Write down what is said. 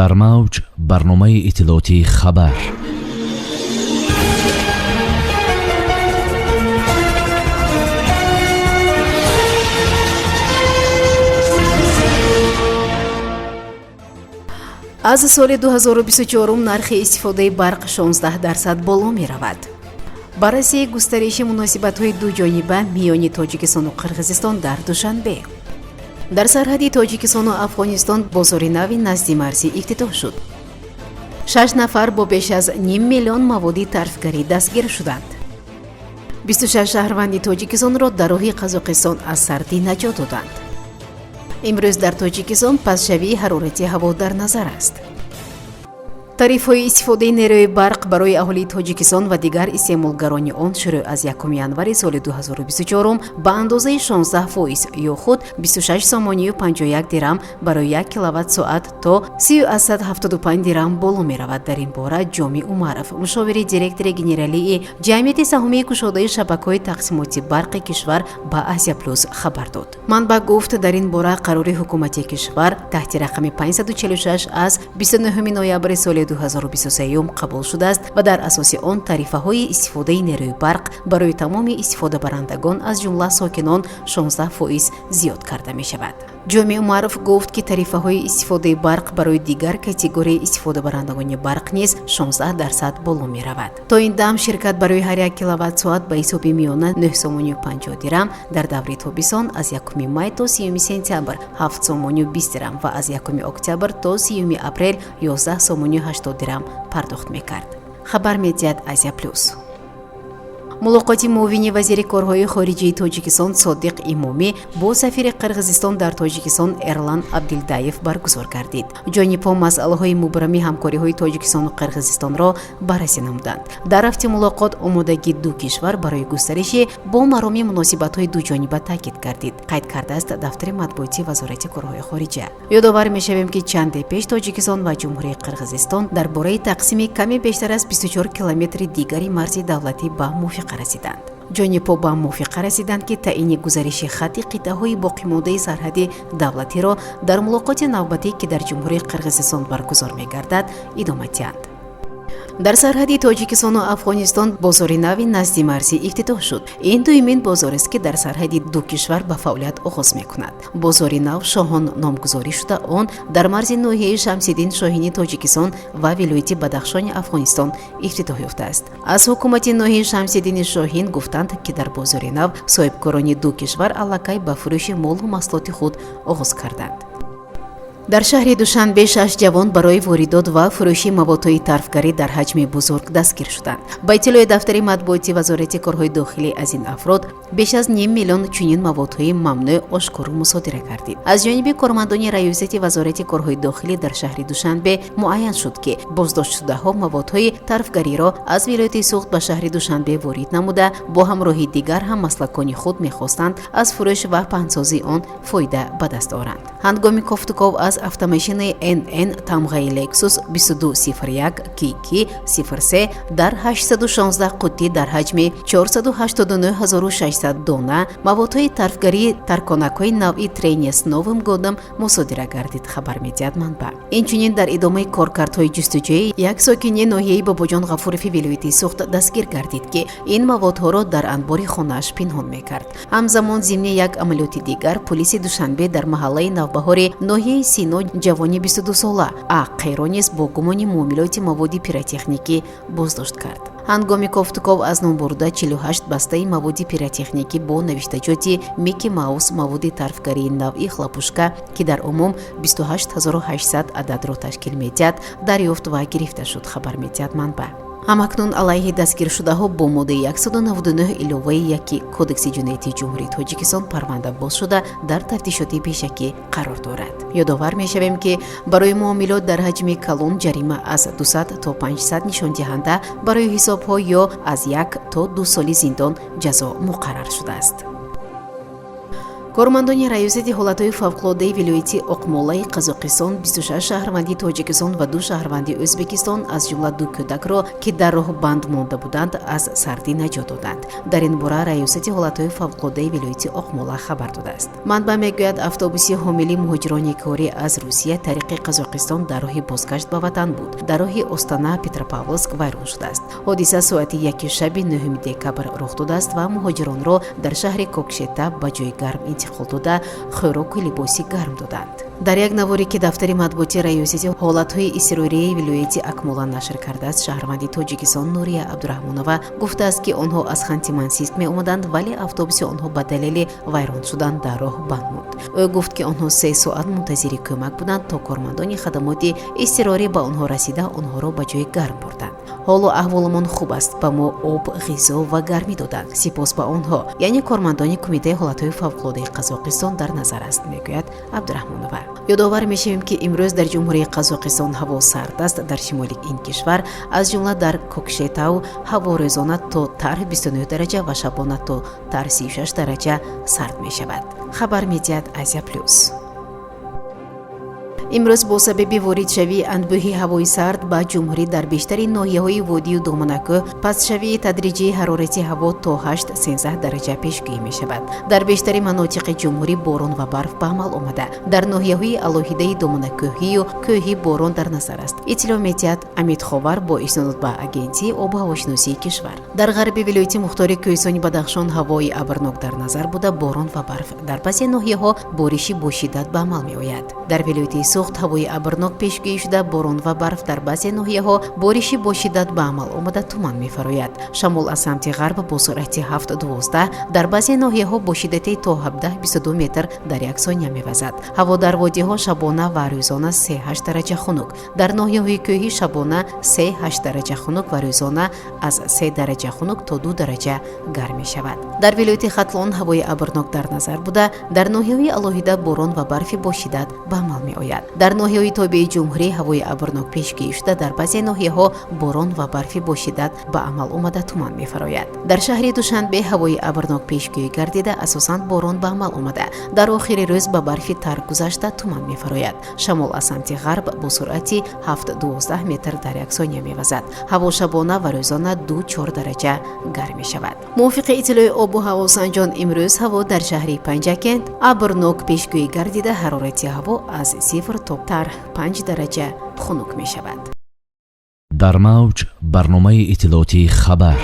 Дар мавҷ барномаи иттилоотии «Хабар». Аз соли 2024 нархи истифодаи барқ 16% боло меравад. Баррасии густариши муносибатҳои дуҷониба миёни Тоҷикистону Қирғизистон дар Душанбе. Дар сарҳади Тоҷикистону Афғонистон бозори нави наздимарзӣ ифтитоҳ шуд. Шаш нафар бо беш аз ним миллион маводи тарфгарӣ дастгир шуданд. 26 шаҳрванди Тоҷикистонро дар роҳи Қазоқистон аз сардӣ наҷот доданд. Имрӯз дар Тоҷикистон пастшавии ҳарорати ҳаво дар назар аст. Тарифҳои истифодаи нерӯи барқ барои аҳолии Тоҷикистон ва дигар истеъмолгарони он шурӯъ аз 1 январи соли 2024 ба андозаи 16% ё худ 26 сомонию 51 дирам барои 1 киловатт-соат то 30,75 дирам боло меравад. Дар ин бора Ҷоми Умаров, мушовири директори генералии Ҷамъияти саҳомии кушодаи шабакаҳои тақсимоти барқи кишвар, ба Азия Плюс хабар дод. Манбаъ гуфт, дар ин бора қарори ҳукумати кишвар таҳти рақами 546 аз 29 ноябри соли 2023 қабул шудааст ва дар асоси он тарифаҳои истифодаи нерӯи барқ барои тамоми истифодабарандагон, аз ҷумла сокинон, 16% зиёд карда мешавад. Ҷоми Умаров гуфт, ки тарифаҳои истифодаи барқ барои дигар категорияи истифодабарандагони барқ низ 16% боло меравад. То ин дам ширкат барои ҳар як киловатт-соат ба ҳисоби миёна 9 сомонию 50 дирам, дар даври тобистон аз 1 май то 3 сентябр 7 сомонию 20 дирам ва аз 1 октябр то 3 апрел 11 сомонию 80 дирам пардохт мекард, хабар медиҳад Азия Плюс. Мулоқоти муовини вазири корҳои хориҷии Тоҷикистон Содиқ Имомӣ бо сафири Қирғизистон дар Тоҷикистон Эрлан Абдилдаев баргузор гардид. Ҷонибҳо масъалаҳои мубрами ҳамкориҳои Тоҷикистону Қирғизистонро баррасӣ намуданд. Дар рафти мулоқот омодагии ду кишвар барои густариши бо мароми муносибатҳои дуҷониба таъкид гардид, қайд кардааст дафтари матбуотии Вазорати корҳои хориҷа. Ёдовар мешавем, ки чанде пеш Тоҷикистон ва Ҷумҳурии Қирғизистон дар бораи тақсими каме бештар аз 24 километри дигари марзи давлатӣ ба мувофиқа расиданд. Ҷонибҳо ба мувофиқа расиданд, ки таъини гузариши хатти қитъаҳои боқимондаи сарҳади давлатиро дар мулоқоти навбатӣ, ки дар Ҷумҳурии Қирғизистон баргузор мегардад, идома диҳанд. Дар сарҳади Тоҷикистону Афғонистон бозори нави наздимарзӣ ифтитоҳ шуд. Ин дуюмин бозорест, ки дар сарҳади ду кишвар ба фаъолият оғоз мекунад. Бозори нав Шоҳон номгузорӣ шуда, он дар марзи ноҳияи Шамсиддин Шоҳини Тоҷикистон ва вилояти Бадахшони Афғонистон ифтитоҳ ёфтааст. Аз ҳукумати ноҳияи Шамсиддини Шоҳин гуфтанд, ки дар бозори нав соҳибкорони ду кишвар аллакай ба фурӯши молу маҳсулоти худ оғоз карданд. Дар шаҳри Душанбе шаш ҷавон барои воридот ва фурӯши маводҳои тарфгарӣ дар ҳаҷми бузург дастгир шуданд. Ба иттилои дафтари матбуоти Вазорати корҳои дохилӣ, аз ин афрод беш аз ним миллион чунин маводҳои мамнӯъ ошкору мусодира гардид. Аз ҷониби кормандони раёсати Вазорати корҳои дохилӣ дар шаҳри Душанбе муайян шуд, ки боздоштшудаҳо маводҳои тарфгариро аз вилояти Суғд ба шаҳри Душанбе ворид намуда, бо ҳамроҳи дигар ҳаммаслакони худ мехостанд аз фурӯш ва паҳнсозии он фоида ба даст оранд. Ҳангоми кофтуков аз автомашинаи НН тамғаи Лексус 2201 КК 03 дар 816 қуттӣ дар ҳаҷми 489 600 дона маводҳои тарфгарии тарконакҳои навъи «Трение с Новым годом» мусодира гардид, хабар медиҳад манбаъ. Инчунин дар идомаи коркардҳои ҷустуҷӯӣ як сокини ноҳияи Бобоҷон Ғафурови вилояти Суғд дастгир гардид, ки ин маводҳоро дар анбори хонааш пинҳон мекард. Ҳамзамон, зимни як амалиёти дигар, пулиси Душанбе дар маҳаллаи Навбаҳори ноҳияи Сино ҷавони 22сола А Қеро низ бо гумони муомилоти маводи пиротехникӣ боздошт кард. Ҳангоми кофтуков аз номбурда 48 бастаи маводи пиротехникӣ бо навиштаҷоти Микки Маус, маводи тарфгарии навъи хлопушка, ки дар умум 28 800 ададро ташкил медиҳад, дарёфт ва гирифта шуд, хабар медиҳад манбаъ. Ҳамакнун алайҳи дастгиршудаҳо бо моддаи 199 иловаи 1 Кодекси ҷиноятии Ҷумҳурии Тоҷикистон парванда боз шуда, дар тафтишоти пешакӣ қарор дорад. Ёдовар мешавем, ки барои муомилот дар ҳаҷми калон ҷарима аз 200 то 500 нишондиҳанда барои ҳисобҳо ё аз 1 то 2 соли зиндон ҷазо муқаррар шудааст. Кормандони Раёсати ҳолатҳои фавқулоддаи вилояти Оқмолаи Қазоқистон 26 шаҳрванди Тоҷикистон ва ду шаҳрванди Ӯзбекистон, аз ҷумла ду кӯдакро, ки дар роҳ банд монда буданд, аз сардӣ наҷот доданд. Дар ин бора Раёсати ҳолатҳои фавқулоддаи вилояти Оқмола хабар додааст. Манбаъ мегӯяд, автобуси ҳомили муҳоҷирони корӣ аз Русия тариқи Қазоқистон дар роҳи бозгашт ба ватан буд. Дар роҳи Остана Петропавловск вайрон шудааст. Ҳодиса соати 1 шаби 9 декабр рух додааст ва муҳоҷиронро дар шаҳри Кокшетав ба ҷои гарм интиқол дода, хӯроку либоси гарм доданд. Дар як наворе, ки дафтари матбуоти Раёсати ҳолатҳои изтирорияи вилояти Акмола нашр кардааст, шаҳрванди Тоҷикистон Нурия Абдураҳмонова гуфтааст, ки онҳо аз Ханти-Мансийск меомаданд, вале автобуси онҳо ба далели вайрон шудан дар роҳ банд монд. Ӯ гуфт, ки онҳо 3 соат мунтазири кӯмак буданд, то кормандони хадамоти изтирорӣ ба онҳо расида, онҳоро ба ҷои гарм бурданд. Ҳоло аҳволумон хуб аст, ба мо об, ғизо ва гармӣ доданд. Сипос ба онҳо, яъне кормандони Кумитаи ҳолатҳои фавқулодаи Қазоқистон дар назар аст, мегӯяд Абдураҳмонова. Ёдовар мешавем, ки имрӯз дар Ҷумҳурии Қазоқистон ҳаво сард аст. Дар шимоли ин кишвар, аз ҷумла дар Кокшетау, ҳаво рӯзона то тарҳ 29 дараҷа ва шабона то тарҳ 36 дараҷа сард мешавад, хабар медиҳад Азия Плюс. Имрӯз бо сабаби воридшавии анбӯҳи ҳавои сард ба ҷумҳурӣ дар бештари ноҳияҳои водию доманакӯҳ пастшавии тадриҷии ҳарорати ҳаво то 8-13 дараҷа пешгӯӣ мешавад. Дар бештари манотиқи ҷумҳурӣ борон ва барф ба амал омада, дар ноҳияҳои алоҳидаи доманакӯҳию кӯҳӣ борон дар назар аст, иттилоъ медиҳад Амидховар бо истинод ба Агентии обу ҳавошиносии кишвар. Дар ғарби вилояти мухтори Кӯҳистони Бадахшон ҳавои абрнок дар назар буда, борон ва барф, дар баъзе ноҳияҳо бориши бошиддат ба амал меояд. Дар вилояти Суғд ҳавои абрнок пешгӯӣ шуда, борон ва барф, дар баъзе ноҳияҳо бориши бошиддат ба амал омада, туман мефарояд. Шамол аз самти ғарб бо суръати 7-12, дар баъзе ноҳияҳо бо шиддати то 17-22 метр дар як сония мевазад. Ҳаво дар водиҳо шабона ва рӯзона 3-8 дараҷа хунук, дар ноҳияҳои кӯҳӣ шабона 3-8 дараҷа хунук ва рӯзона аз 3 дараҷа хунук то 2 дараҷа гарм мешавад. Дар вилояти Хатлон ҳавои абрнок дар назар буда, дар ноҳияҳои алоҳида борон ва барфи бошиддат ба амал меояд. Дар ноҳияҳои тобеи ҷумҳурӣ ҳавои абрнок пешгӯӣ шуда, дар баъзе ноҳияҳо борон ва барфи бошиддат ба амал омада, туман мефарояд. Дар шаҳри Душанбе ҳавои абрнок пешгӯӣ гардида, асосан борон ба амал омада, дар охири рӯз ба барфи тар гузашта, туман мефарояд. Шамол аз самти ғарб бо суръати 7-12 метр дар як сония мевазад. Ҳаво шабона ва рӯзона 2-4 дараҷа гарм мешавад. Мувофиқи иттилои обу ҳавосанҷон, имрӯз ҳаво дар шаҳри Панҷакент абрнок пешгӯӣ гардида, ҳарорати ҳаво аз 0 то тарҳ 5 дараҷа хунук мешавад. Дар мавҷ барномаи иттилоотии «Хабар».